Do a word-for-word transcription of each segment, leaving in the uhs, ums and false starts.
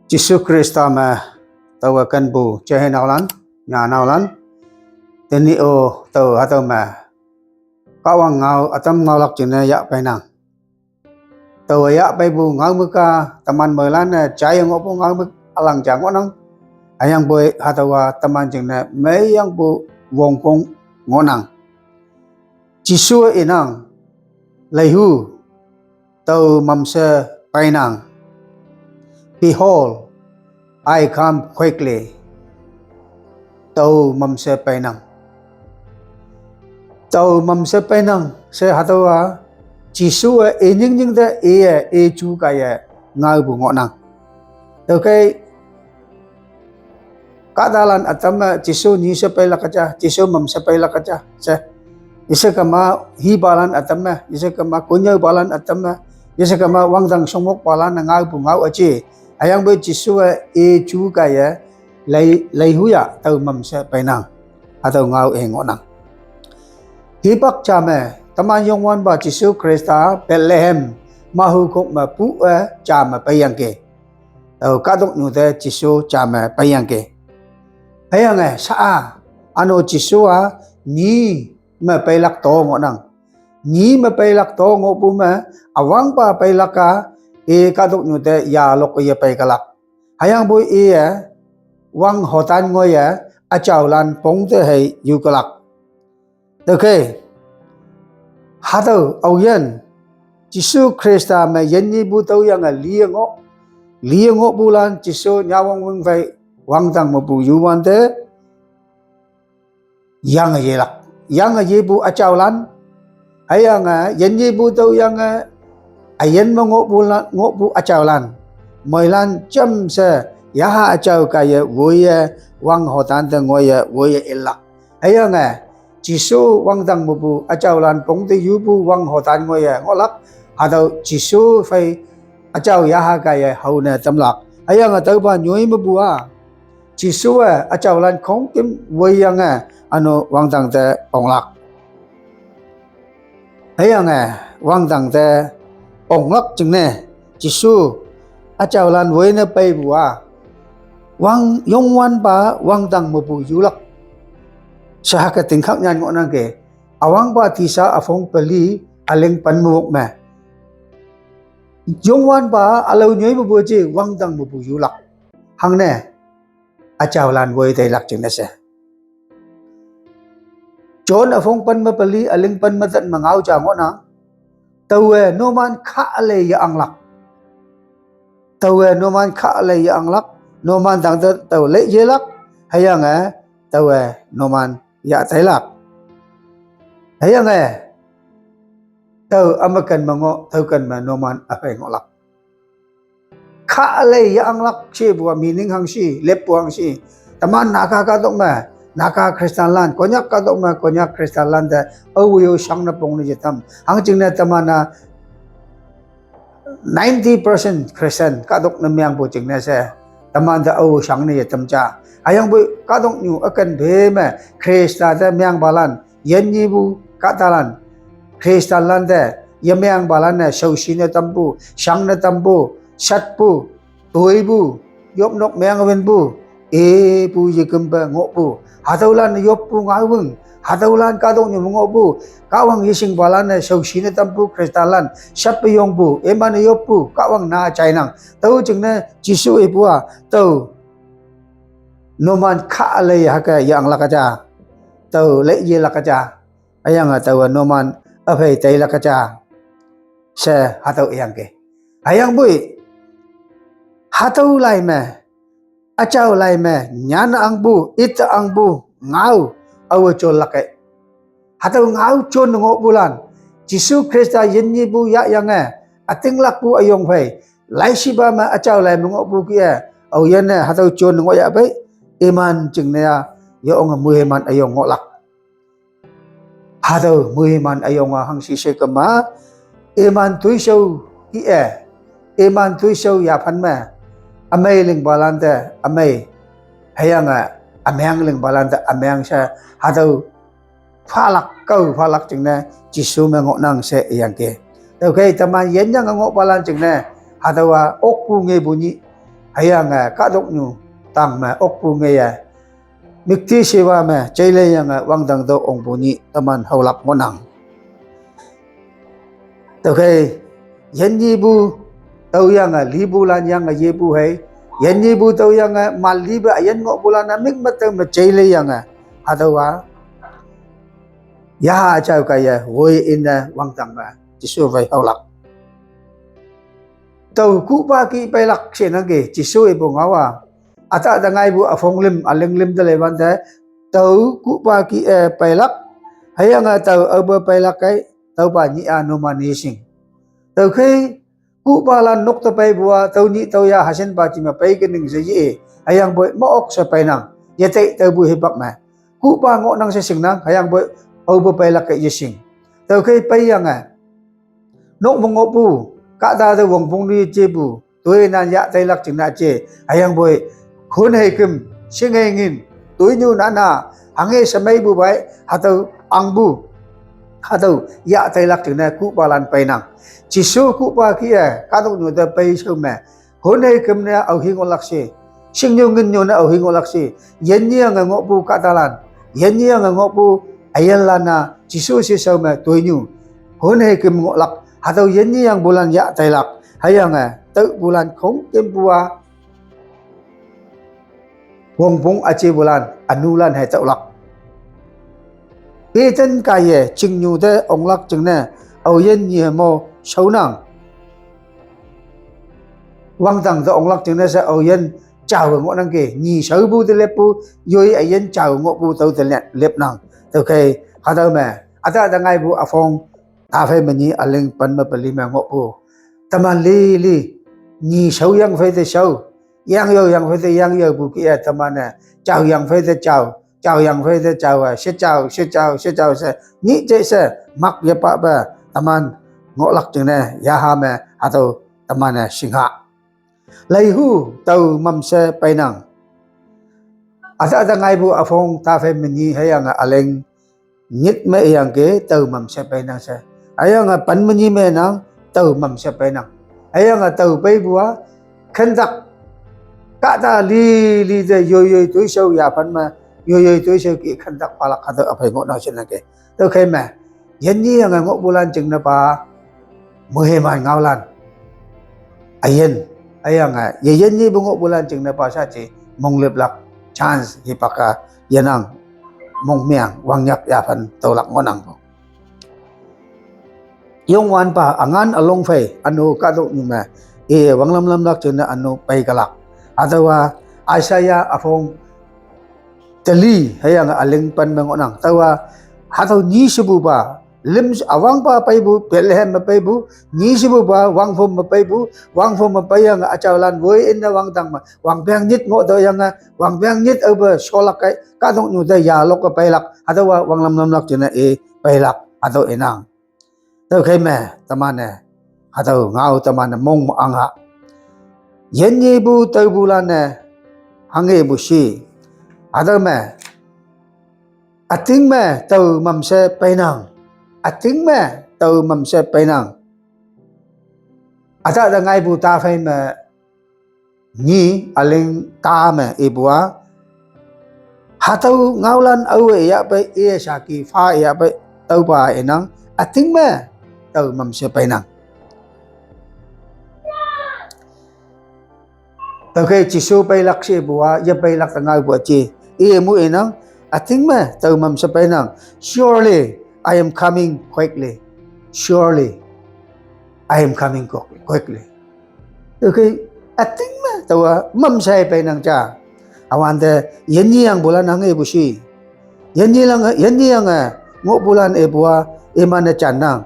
Jisu Krista me taowe kenpu jeihei naolan, nya naolan, tenyih-o tao hatüo me Kahwang ngao ütam ngaolak jingne yahpeinang. Taowe yahpeipu ngao me ka teman moilan-e jaiye ngohpu ngao me ülang ja ngohnang. Hüyangpoi hatüowa teman jingne meiyangpu wongpong ngohnang. Jesu inang, Leihu, tao mamshe peinang. Behold, I come quickly. Tao mamshe peinang. Tao mamshe peinang she hatüowa Jesuwe inyingnying te iye iju kaiye ngaopu ngohnang. Tüokhei kahtalan ütam me Jesu nyi she peilak ja, Jesu mamshe peilak ja she. Yeshe kema hipalan ütam me, yeshe kema konnyüopalan ütam me, yeshe kema wangdang shongmokpalan-e ngaopu ngao üji. Hüyangpoi Jesuwe iju kaiye lei, leihu ya tao mamshe peinang. Hatüo ngao-e ngohnang. Hipak ja me, teman Youngwanpa Jesu Khrista Bethlehem mahukhok me pu-e ja me peiyangki. Tao kahtoknyu te Jesu ja me peiyangki. Hüyange sha-a, üno Jesu-a nyi me peilak to ngohnang. Nyi me peilak to ngohpu me, üwangpa peilak-a, i kahtoknyu te yalok yepeikelak. Hüyangpoi iye wanghotan ngoiye üjaolan pong te hei yukelak. Tüokhei, hatüo aoyin, Jesu Khrista me yinnyipu tüoyange liye ngoh, liye ngohpulan Jesu nyawong wing phei wangdang mepu yuwante, yange yelak. Yange yepu üjaolan, hüyange yinnyipu tüoyange üyin me ngohpulan, ngohpu üjaolan, moilan jamshe yaha üjao kaiye woiye wanghotan te ngoiye woiye inlak. Hüyange Jesu wangdang mepu üjaolan pong te yupu wanghotan ngoiye ngohlak. Hatüo Jesu phei üjao yaha kaiye haone tamlak. Hüyange tüopa nyoi mepu-a Jesuwe üjaolan khongküm woiyange üno wangdang te onglak. Hüyange wangdang te onglak jingne Jesu üjaolan woine peipu-a wang, Youngwanpa wangdang mepu yulak she hüke tingkhak nyan ngohnangki. Üwangpa Tisa üpong peli üleng pen me wok me, Youngwanpa ülao nyoi mepu je wangdang mepu yulak. Hangne üjaolan woi teilak jingne she. John üpong pen me peli üleng pen me tet me ngao ja ngohnang. Taowe numan kha lei yeanglak. Taowe numan kha lei yeanglak. Numan tangte tao lei yelak. Hüyange taowe numan yah tailak. Hüyange tao ümeken me ngoh, tüoken me numan üphei ngohlak. Kha lei yeanglak shepu-a meaning hangshi, leppu hangshi. Teman Naga kahtok me, Naga Christianlan, Konyak kahtok me, Konyak Christianlan te, ao yo shangne pongne yetam. Hangjingne teman-a ninety percent Christian kahtok ne mengpu jingne she, teman te ao shangne yetam ja. Hüyangpoi kahtoknyu üken phe me Khrista te mengpalan, yinnyipu kahtalan, Khristanlan te yemengpalan-e shaoshi ne tampu, shangne tampu, shatpu, toipu, yopnok mengwinpu, ipu yekümpe ngohpu, hatüolan yoppu ngaowüng, hatüolan kahtoknyu me ngohpu, Kahwang yeshingpalan-e shaoshi ne tampu Khristanlan, shatpe yongpu, iman-e yoppu Kahwang na jainang. Tüo jingne Jesu ipu-a tao numan kha lei hüke yeanglak ja, tao lei yelak ja, hüyange taowe numan üphei teilak ja she hatüo iyangki. Hüyangpoi hatüo lai me, üjao lai me nyan angpu, ite angpu ngao aowe jonlak-e. Hatüo ngao jon ngohpulan, Jesu Khrista yinnyipu yahyange ütinglakpu üyong phei, laishipa me üjao lai me ngohpu kih-e, aoyinne hatüo jon ngohyahpei, iman jingne-a yonge moiman üyong ngohlak. Hatüo moiman üyong-a hangshi she kema, iman toishao kih-e, iman toishao yaphan me, ümei lingpalan te ümei, hüyange ümeng lingpalan te ümeng she, hatüo phalak kao phalak jingne Jesu me ngohnang she iyangki. Tüokhei teman yinyange ngohpalan jingne, hatüowa okpu ngepu nyih, Hüyange kahtoknyu tang me okpu ngeye, müktishiwa me jeileyange wangdang to ongpu nyih teman haolak ngohnang. Tüokhei, yinnyipu tüoyange lipulan yange yepu hei, yinnyipu tüoyange mal lipe üyin ngohpulan-a mük me tao me jeileyange, hatüowa yaha jao kaiye woi inne wangdang me Jesu phei haolak. Tao kuhpa kih peilak shenangki Jesu ipu ngao-a, ütahte ngaipu üphong lüm, üling lüm te leiwante, tao kuhpa kih-e peilak, hüyange tao aope peilak kei, tüopa nyih-a numan yeshing. Tüokhei, kuhpalan nok te peipu-a tüo nyih tüo ya hashinpa jime pei kening she ye-e, hüyangpoi me-ok she peinang, yetei tüopu hipak me. Kuhpa ngohnang she shingnang, hüyangpoi aope peilak kei yeshing. Tüokhei peiyange, nok me ngohpu, kahta te wongpong nu yejepu, toinan yah teilak jingne je, hüyangpoi, khon hei küm, shing hei ngin, toinyu nana, hange shemeipu pai, hatüo angpu, hatüo yah teilak jingne kuhpalan peinang. Jesu kuhpa kih-e kahtoknyu te peishao me, khon hei küm ne aohi ngohlak she, shingnyu nginnyu ne aohi ngohlak she, yinnyiyange ngohpu kahtalan, yinnyiyange ngohpu üyinlan-a Jesu sheshao me toinyu, khon hei küm ngohlak, hatüo yinnyiyangpulan yah teilak, hüyange tüopulan khongkümpu-a wongpong üjepulan, ünulan hei tüolak. Peten kaiye chingnyu te onglak jingne, aoyin nyi hemo shaonang. Wangdang te onglak jingne she aoyin jaowe ngohnangki, nyi shaopu te leppu, yoi üyin jao ngohpu tüo te le- lepnang. Tüokhei, hatüo me, ütahte ngaipu üphong, taphei me nyi üling pen me peli me ngohpu, teman lili, nyi shaoyang phei te shao, yangyaoyang phei te yangyaopu kih-e teman-e, jaoyang phei te jao, jaoyang phei te jao-e, shejao, shejao, shejao she, nyih je she, mak yepape, teman ngohlak jingne yaha me, hatüo teman-e shingha. Leihu tao mamshe peinang. Ütahte ngaipu üphong taphei me nyi hüyange üling nyit me iyangki tao mamshe peinang she. Hüyange pen me nyi me nang tao mamshe peinang. Hüyange tao peipu-a khandak kahta lili te yoiyoi toishao yaphan me, yoiyoi toishao kih khandak phalak hatüo üphei ngohnang shinangki. Tüokhei me, yinnyiyange ngohpulan jingnepa, moiman ngaolan, üyin, hüyange ye yinnyipu ngohpulan jingnepa shaaji, monglüplak chance hipak-a yenang, mongmeang wangnyak yaphan tüolak ngohnangpu. Youngwanpa üngan ülong phei ünu kahtoknyu me, i wanglam lamlak jingne ünu peikelak. Hatüowa Isaiah üphong teli hüyange üling pen me ngohnang. Tüowa hatüo nyi shepupa, lüm üwangpa peipu, Bethlehem me peipu, nyi shepupa, wangphom me peipu, wangphom me peiyange üjaolan woi inne wangdang me, wangpeng nyit ngoh tüoyange, wangpeng nyit aope sholak kei, kahtoknyu te yalok-e peilak, hatüowa wanglam lamlak jingne i peilak, hatüo inang. Tüokhei me, teman-e, hatüo ngao teman-e mong me angha. Yinnyipu taopulan-e, hangepu shi. Hatüo me, üting me tao mamshe peinang. Üting me tao mamshe peinang. Ütahte ngaipu taphei me nyi üling ta me ipu-a, hatüo ngaolan aowe yahpei, i shaki pha yahpei, tüopa inang, üting me tao mamshe peinang. Tüokhei Jesu peilak shepu-a, yepeilak te ngaopu-a je, i mu inang, üting me tao mamshe peinang. Surely I am coming quickly. Surely I am coming quickly. Tüokhei, üting me taowa mamshe peinang ja. Hüwante, yinnyiangpulan hangepu shi. Yinnyilang, yinnyiange ngohpulan ipu-a, iman-e jannang.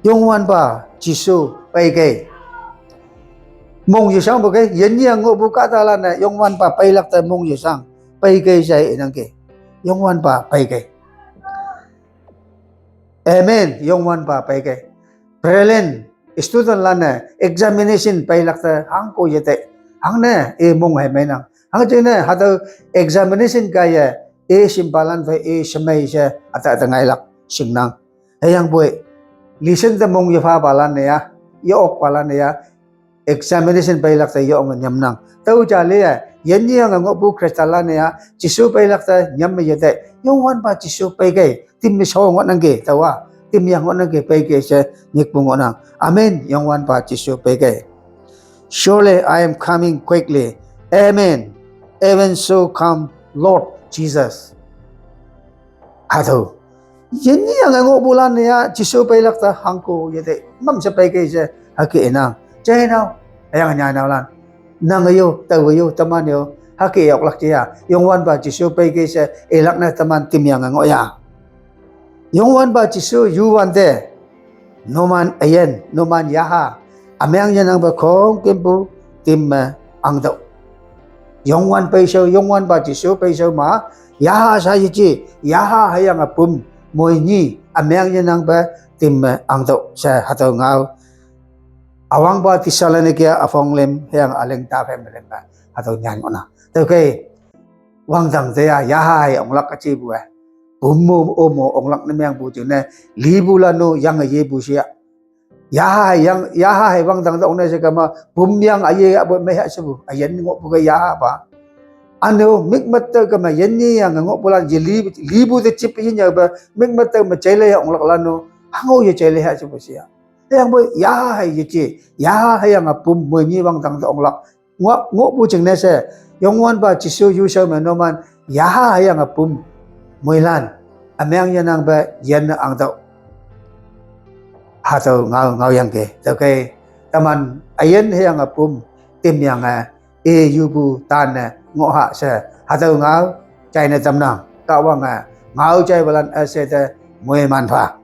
Youngwanpa Jesu peikei. Mong yeshangpu kei, yinnyiang ngohpu kahtalan-e Youngwanpa peilak te mong yeshang, peikei she inangki. Youngwanpa peikei. Amen. Youngwanpa peikei. Brilliant student lan-e examination peilak te hangko yete. Hangne i mong hei meinang. Hangjingne hatüo examination kaiye i shimpalan phei i shemei she ütahte ngailak shingnang. Hüyangpoi, listen te mong yephapalan-e ya, ye-okpalan-e ya, examination peilak te yonge nyamnang. Tüo ja le, yinyeyange ngohpu Khristalan-e a, Jesu peilak te nyam me yete, Youngwanpa Jesu peikei, tim me sho ngohnangki, taowa, tim yang ngohnangki peikei she nyikpu ngohnang. Amen, Youngwanpa Jesu peikei. Surely I am coming quickly. Amen. Even so come Lord Jesus. Hatüo. Yinyeyange ngohpulan-e a, Jesu peilak te hangko yete, mamshe peikei she, hüke inang. Jainao, hüyange nyainaolan. Nange yo, taowe yo, teman yo, hüke oklak ja. Youngwanpa Jesu peikei she, ilak ne teman tim yange ngoh ya. Youngwanpa Jesu yuwante, numan üyin, numan yaha, ümeng yenangpe khongkümpu tim me angtüoh. Youngwan peishao, Youngwanpa Jesu peishao ma, yaha sha yeje, yaha hüyange pum, moinyi, ümeng yenangpe tim me angtüoh she hatüo ngao. Üwangpa Thessalonika üpong lüm, hüyange üleng ta phei me lüm me, hatüo nyan ngohnang. Tüokhei, wangdang te a, yaha hei onglak üjepu e. Pum mo, o mo, onglak ne mengpu jingne, lipulan-o yange yepu she a. Yaha hei yang, yaha hei wangdang te ongne she kema, pum yang üye yahpu mei ha shepu, üyin ngohpu ke yaha pa. Üne-o mikmet tao keme yinyeyange ngohpulan ye li, lipu te jip yinyaope, mikmet tao me jeile ya onglaklan-o, hango ye jeile ha shepu she a. Hüyangpoi yaha hei yeje, yaha hüyange pum moinyi wangdang te onglak. Ngoh, ngohpu jingne she, Youngwanpa Jesu yushao me numan, yaha hüyange pum, moilan, ümeng yenangpe yinne angtüoh. Hatüo ngao, ngaoyangki. Tüokhei, teman üyin hüyange pum, tim yange, i yupu tanne ngoh ha she, hatüo ngao, jaine tamnang. Kahwange, ngao jaipalan üshei te, moiman pha.